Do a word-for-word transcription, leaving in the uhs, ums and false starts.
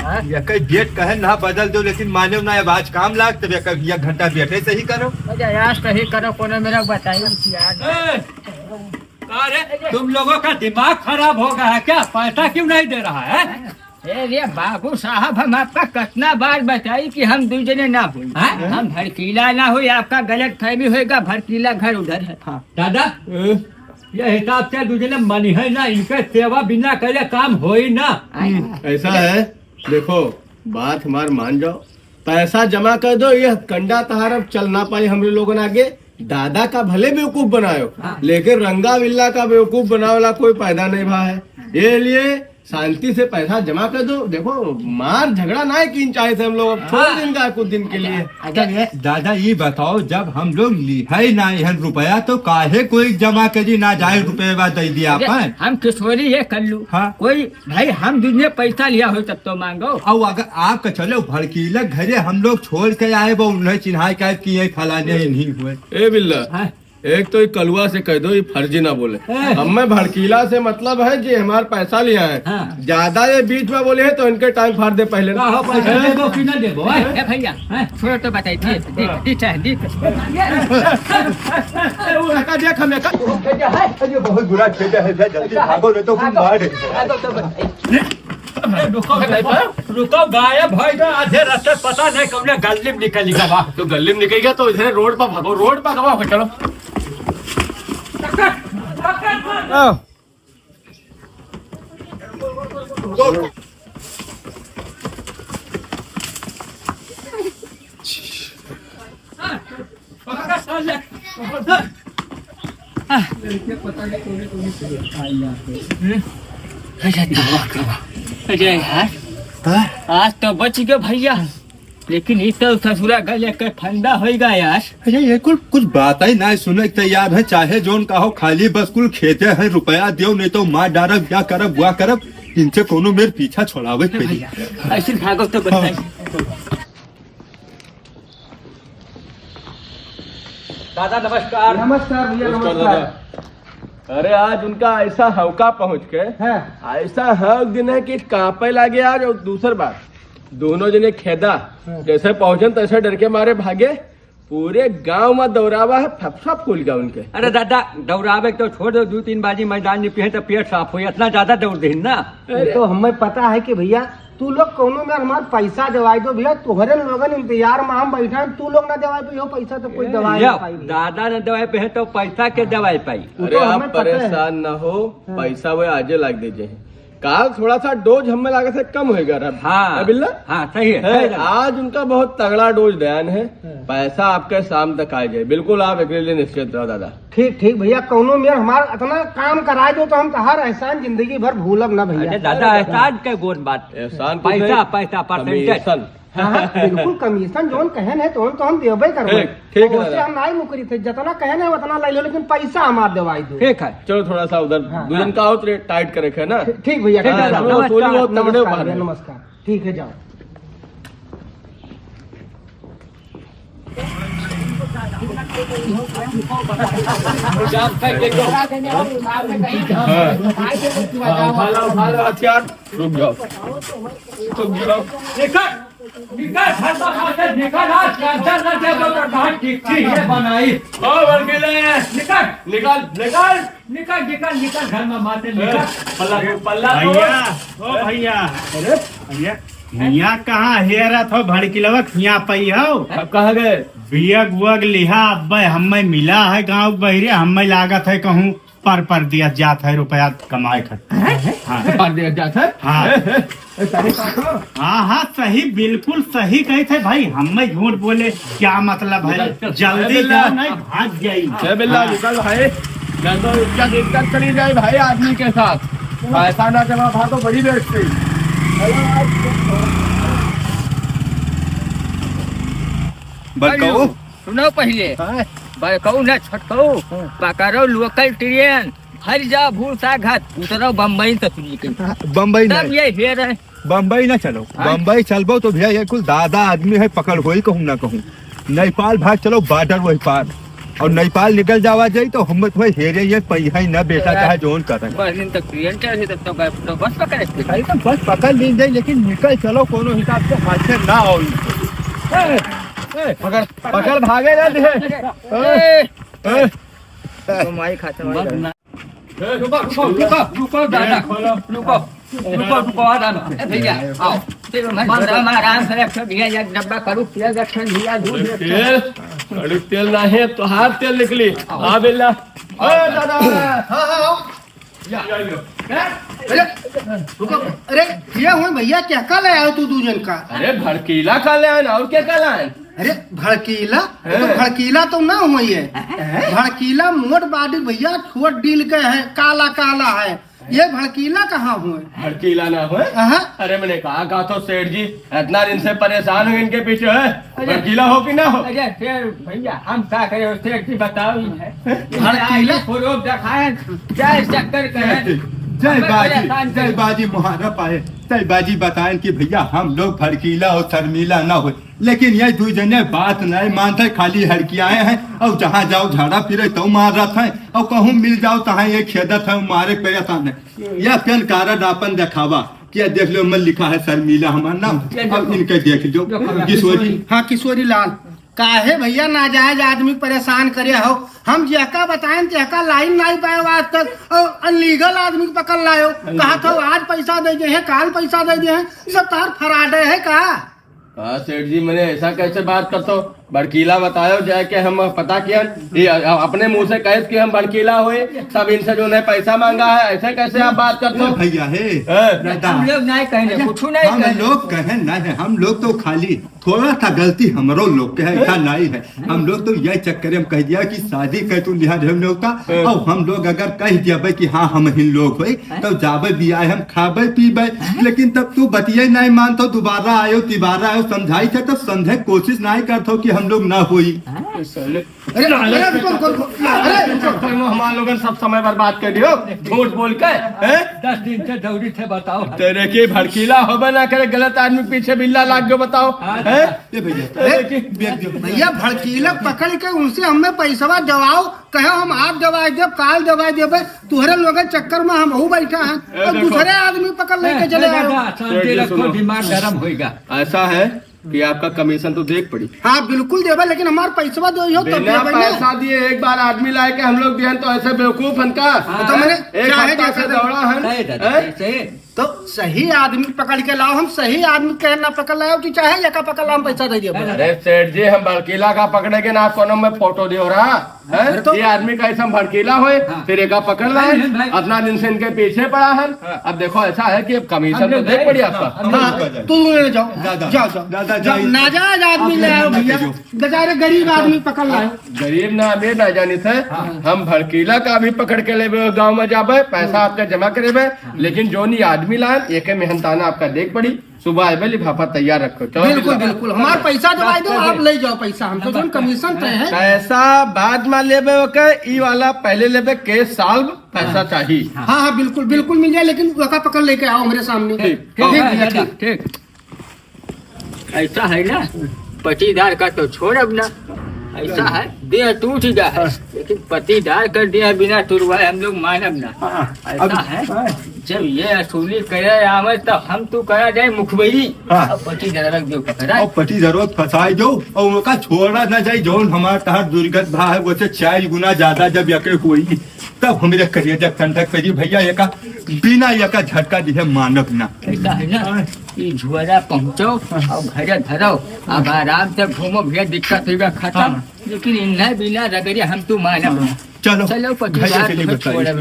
हाँ? ये कई डेट कहे ना बदल दो, लेकिन माने ना, अब आज काम लाग, तब एक, एक घंटा बैठे सही करो। अच्छा, आज सही करो, कोनो मेरा बताइए यार। ए, का रे, तुम लोगों का दिमाग खराब हो गया है क्या? पैसा क्यों नहीं दे रहा है? ए रे बाबू साहब, हम आपका कितना बार बताई कि हम दू जने ना हुई। हाँ? हम भड़कीला ना हुई, आपका गलत फहमी होएगा, भड़कीला घर उधर है। हाँ। दादा, ये हिसाब से दू जने मनी है ना, इनके सेवा बिना करे काम होई ना। आए। ऐसा है, देखो, बात हमार मान जाओ, पैसा जमा कर दो, ये कंडा तहार अब चल ना पाई हमरे लोगन आगे। दादा का भले बेवकूफ बनायो, हाँ। लेकिन रंगा बिल्ला का बेवकूफ बनावे वाला कोई पैदा नहीं भा है। ये लिए शांति से पैसा जमा कर दो। देखो, मार झगड़ा ना है कीन चाहे से हम लोग, अब छोड़ हाँ। देंगे कुछ दिन के लिए। अच्छा, अच्छा, ये दादा, ये बताओ, जब हम लोग लिहाई ना एहन रुपया, तो काहे कोई जमा करी ना जाए, रुपया दे दिया अरे, अपन? हम किशोरी ये कर लू। हाँ। कोई भाई, हम दुनिया पैसा लिया हो तब तो मांगो। और अगर आपका चलो भड़कीला घरे हम लोग छोड़ के आए, वो उन्हें चिन्हाई काहे कि ये फलाने नहीं हुए। ए बिल्ला, हाँ। एक तो ये कलुआ से कह दो, ये फर्जी ना बोले। ए। हमें भड़कीला से मतलब है कि हमारे पैसा लिया है। हाँ। ज्यादा ये बीच में बोले हैं तो इनके टांग फाड़ दे पहले। का हो, पैसा देबो कि ना देबो, ए? ए भैया, हैं? छोड़ो तो बताई, दी, दी, दी चाहे, दी। ए, वो लड़का देख, हमें का अरे, बहुत बुरा खेदा है, जल्दी भागो, नहीं तो कुछ मार दे। ए, रुको, रुको, रुको, गायब भइगा आधे रास्ते, पता नहीं कौने गल्ली में निकल गवा। तो गल्ली में निकल गया तो इधर रोड पर भागो, रोड पर गवा हो, चलो। आओ। अरे यार, हाँ? आज तो बच गए भैया, लेकिन ई तो ससुरा गले के फंदा होइगा यार। अरे ये कुल कुछ बात ही ना सुने के तैयार है, चाहे जोन का हो, खाली बस कुल खेते हैं, रुपया दियो, नहीं तो मार डारब, या करब, वा करब, इनसे कोनो मेर पीछा छोड़ावे के पड़ी। भैया, ऐसे भागो तो बताई। हाँ। दादा नमस्कार। नमस्कार भैया, नमस्कार नमस्कार। दादा। अरे आज उनका ऐसा हौका पहुँच के, हाँ। ऐसा हौक दिन है कि कांपे लागे आज। और दूसर बात, दोनों जने खेदा, हाँ। जैसे पहुँचन तैसे डर के मारे भागे। पूरे गांव में दौरावा है, फफसा फूल गया उनके। अरे दादा, दौरावे तो छोड़ दो, दो तीन बाजी मैदान में पिए तो पेट साफ हो, इतना ज्यादा दौड़ देन ना। अरे। तो हमें पता है कि भैया तू लोग कौनो में हमार पैसा देवाई दो भैया, तोहरे लोगन इंतजार में हम बैठा हैं, तू लोग ना देवाई दो, यो पैसा तो कोई ए, देवाई ना पाई भैया। दादा ना देवाई पे है तो पैसा के देवाई पाई? वो अरे तो आप हमें पता है। परेशान ना हो, हाँ। पैसा वो आजे लाग दीजिए। काल थोड़ा सा डोज हमें लागत है कम होइगा रहा। हाँ। है बिल्ला? हाँ, सही है, है, सही है। आज उनका बहुत तगड़ा डोज देन है। हाँ। पैसा आपके शाम तक आ जाए, बिल्कुल आप एकरे लिए निश्चित रहो दादा। ठीक, ठीक भैया, कौनो मेर हमार इतना काम कराए दो तो हम तहार एहसान जिंदगी भर भूलब ना भैया। अरे दादा, एहसान के कौन बात? एहसान कुछ पैसा, नहीं, पैसा, percentage। कमीशन। हाँ, हाँ, बिल्कुल कमीशन जौन कहेन है तौन तो हम देबे करबे। ठीक, ठीक है वैसे दादा। हम नाई मुकरी थे, जितना कहेन है उतना ले लो, लेकिन पैसा हमार देवाई दो। ठीक है। चलो थोड़ा सा उधर हाँ, दो जन हाँ। का और टाइट करे है ना। ठीक, ठीक भैया, ठीक हाँ, है। हम लोग नमस्कार, वसूली बहुत तगड़े नमस्कार उठा भैया, रहे हैं। नमस्कार। ठीक है, जाओ। हाँ। हाँ, उठा लो, उठा लो हथियार। रुक जाओ। रुक जाओ। निकल, निकल, घर से बाहर से निकल, आज कैंसर न दे दो तो कहाँ ठीक, ठीक है बनाई। ओ, बड़किले। निकल। निकल, निकल। निकल, निकल, निकल, घर में माते निकल। पल्ला, पल्ला तोड़। भैया, ओ भैया। अरे? भैया, हियाँ कहाँ हेरत हो, भड़किलवा हियाँ पई हो? अब कहाँ गए? बियग उयग लिहा, अब्बे हम्मे मिला है गाँव के बहिरे, हम्मे लागत है कहूँ पर परदेस जात है रुपया कमाए खातिर। हैं? हाँ। परदेस जात है? हाँ। ए, ए, ए, सही बात हो। हाँ, हाँ, सही, बिल्कुल सही कही थे भाई, हम्मे झूठ बोले, क्या मतलब है? चल, चल, जल्दी चल, जा, चल। नहीं, भाग जाई। ए बिल्ला, हाँ। निकल भाई, नहीं तो क्या दिक्कत चली जाए भाई आदमी के साथ। पैसा ना जमा था तो बड़ी बेइज्जती। बड़काऊ। सुनो पहिले। हाँ। बड़काऊ ना छोटकाऊ, हाँ। पकड़ो local train, भर जाओ भूसा घाट, उतरो बम्बई से सुनी के। हाँ, बम्बई तब नहीं। ये हेर है। बम्बई ना चलो, हाँ? बम्बई चलबो तो भैया ये कुल दादा आदमी है, पकड़ होई कहूँ ना कहूँ। नेपाल भाग चलो, border वही पार। और नेपाल निकल जावा जाई तो हम तो हेरे ये पहिया ही ना बेटा, चाहे जोन करें। बस दिन तक ट्रेन चले, तब तो गए, तो बस पकड़े थे। अरे तो बस पकड़ ली जाई, लेकिन निकल चलो कोनो हिसाब से, हाथ से ना हो। ए, ए, पकड़, पकड़, भागे ना दे। ए, ए। तो माई खाते, माई खाते। ए, रुको, रुको, रुको, रुको, दादा, रुको, रुको, रुको, आ दादा। ए, भैया, आओ। चलो, मैं आराम, आराम से रखो, भैया, एक डब्बा करू, पिया, रखो, भैया, दूध रखो। तेल, कड़ू तेल नाही, तोहार तेल निकली। आओ। आ, बिल्ला। ए, दादा। हाँ, हाँ, आओ। या, या, या। अरे, रुको, अरे, ये हुए भैया, क्या का ले आयो तू दू जन का? अरे, भड़कीला का ले आयो, और क्या का ले आयो? अरे, भड़कीला? ये तो हैं। भड़कीला तो ना हुई है। हैं? भड़कीला मोट body भैया, छोट दिल के है, काला काला है। ये भड़कीला कहाँ हुए? भड़कीला ना हुए? अहाँ। अरे, मैंने कहा, कहा तो सेठ जी, इतना दिन से परेशान हूँ इनके पीछे, है? अरे। भड़कीला हो कि ना हो? अरे, सेठ भैया, हम का करें, सेठ जी बताओ ही है। भड़कीला? आइए, फोटो दिखाएं, क्या चक्कर करें? जय हमें बाजी, परेशान जय करें। बाजी, मुहारा पाए। जय बाजी बताएं कि भैया, हम लोग भड़कीला और शर्मीला ना हो। लेकिन ये दुई जने बात नहीं मानते, खाली हड़कियाए हैं और जहाँ जाओ झाड़ा फिरे तो मारत हैं और कहूँ मिल जाओ तहाँ ये खेदत है, मारे परेशान है। ये पेन कार्ड आपन देखावा, क्या देख लो, मन लिखा है शर्मीला हमार नाम। ये देखो। अब इनके देख लो, देखो, किशोरी। हाँ, किशोरी लाल, काहे भैया नाजायज आदमी परेशान करे हो? हम जेका बताएं तेका लाइन नहीं पाए आज तक, और अनलीगल आदमी को पकड़ लायो। कहा था आज पैसा दे दे हैं, काल पैसा दे दे हैं, सब तार फराडे है का? हाँ सेठ जी, मैंने ऐसा कैसे बात करता हूँ? भड़कीला बतायो जाए कि हम पता किया, ये अ-, अपने मुंह से कहे कि हम भड़कीला हुए, तब इनसे जो उन्हें पैसा मांगा है, ऐसे कैसे आप बात करते हो? भैया हे, हैं? दादा, हम लोग नहीं कहेंगे, भैया, कुछ नहीं हम कहेंगे। लोग कहें नहीं है, हम लोग तो खाली थोड़ा सा गलती हमरो लोग के है, ऐसा नहीं है। हम लोग तो यही चक्कर में कह दिया कि शादी कर तू लिहा हम लोग का, हैं? और हम लोग अगर कह दिया भाई कि हाँ हम हिन लोग होई, हैं? तो जाबे बियाह हम खाबे पीबे, हैं? लेकिन तब तू बतिये नहीं मानतो, दोबारा आयो, तिबारा आयो, समझाई थे तब समझे कोशिश नहीं करतो कि हम लोग ना होई। हैं? साले। अरे, अरे, रुको, रुको, रुको। अरे, रुको। हमारे लोगन सब समय बर्बाद कर दियो, झूठ बोल के, हैं? दस दिन से दौड़ी थे, बताओ। तेरे की भड़कीला होबे ना करे, गलत आदमी पीछे बिल्ला लाग गयो, बताओ, हाँ, हैं? ये भैया, अरे, देख दो। भैया, भड़कीला पकड़ के उनसे हमें पैसवा दवाओ, कहे हम आज दवाई देब, काल दवाई देबे, तुहरे लोगन चक्कर में हमहू बैठा हैं, ए, और देखो। दूसरे आदमी पकड़ लेके ए, चले ए, आओ। दादा, शांति रखो, दिमाग गरम होइगा। ऐसा है कि आपका कमीशन तो देख पड़ी। हाँ, बिल्कुल देबे, लेकिन हमार पैसवा दो, यो तब बिना देबे ना। पैसा दिए एक बार आदमी लाए के हम लोग दिहन तो ऐसे बेवकूफ हन का? हाँ। तो मैंने एक चाहे हफ्ता जैसे से तो दौड़ा हन, सही दादा, हैं? सही। तो सही आदमी पकड़ के लाओ, हम सही आदमी के ना पकड़ लाओ कि चाहे एका पकड़ लाओ, हम पैसा दे दियो। अरे सेठ जी, हम भड़कीला का पकड़े के ना, कोनो में फोटो दियो रहा, हैं? अरे तो ये आदमी का ऐसा भड़कीला होए, हाँ। फिर एका पकड़ लाए, नहीं, नहीं, भाई। इतना दिन से इनके पीछे पड़ा है। हाँ। अब देखो, ऐसा है कि अब कमीशन हम तो लोग देख गए, पड़ी आपका। हाँ, हम लोग हाँ, गए। तू ले जाओ, दादा, जाओ, जाओ। दादा, जाओ, जाइए। नाजायज आदमी आप ले आओ लोग भैया, जाइए। बेचारे गरीब आदमी पकड़ लाओ। गरीब ना, अमीर ना जानित है, हाँ। हम भड़कीला का भी पकड़ के लेबे, गाँव में जाबे, पैसा आपका जमा करेबे, लेकिन जोन ई आदमी लान, एके मेहनताना आपका देख पड़ी। सुबह आबे, लिफाफा तैयार रखो, चलो बिल्कुल, बिल्ला। बिल्कुल, हमार पैसा जमा दो, आप ले जाओ पैसा, हमसे जोन कमीशन तय है। पैसा बाद में लेबे, ओके, ई वाला पहले लेबे, cash solve, पैसा चाहिए। हाँ, हाँ, बिल्कुल, बिल्कुल मिल जाए, लेकिन ओका पकड़ लेके आओ हमारे सामने। ठीक, ठीक, ठीक, भैया, दादा, ठीक। ठीक। ऐसा है ना, पटीदार का तो छोड़ब ना, ऐसा है, देह टूट जाए, हाँ। लेकिन पटीदार का देह बिना तुरवाए हम लोग मानब ना। हाँ, ऐसा अब, है, हाँ। जब ये असूली करे आवे, तो हम तू करा जाए मुखबरी, हाँ। और पटीदार रख दो पकड़ा। और पटीदारो फंसाई दो, और उनका छोड़ा ना जाए, जौन हमार तहार दुर्गत भा है, वैसे चार गुना ज्यादा जब यके होई, तब हमरे करिए जब ठंडक करी भैया, एका बिना एका झटका दिहे मानब ना। ऐसा है ना, हाँ। ई झुआरा पहुँचो और घरे धरो, अब आराम से घूमो भैया, दिक्कत होइबा खत्म। हाँ। लेकिन इन्हें बिना रगड़े हम तू मानब ना। हाँ। चलो, चलो, पति घर से बात चलिए, में बताइए। छोड़ब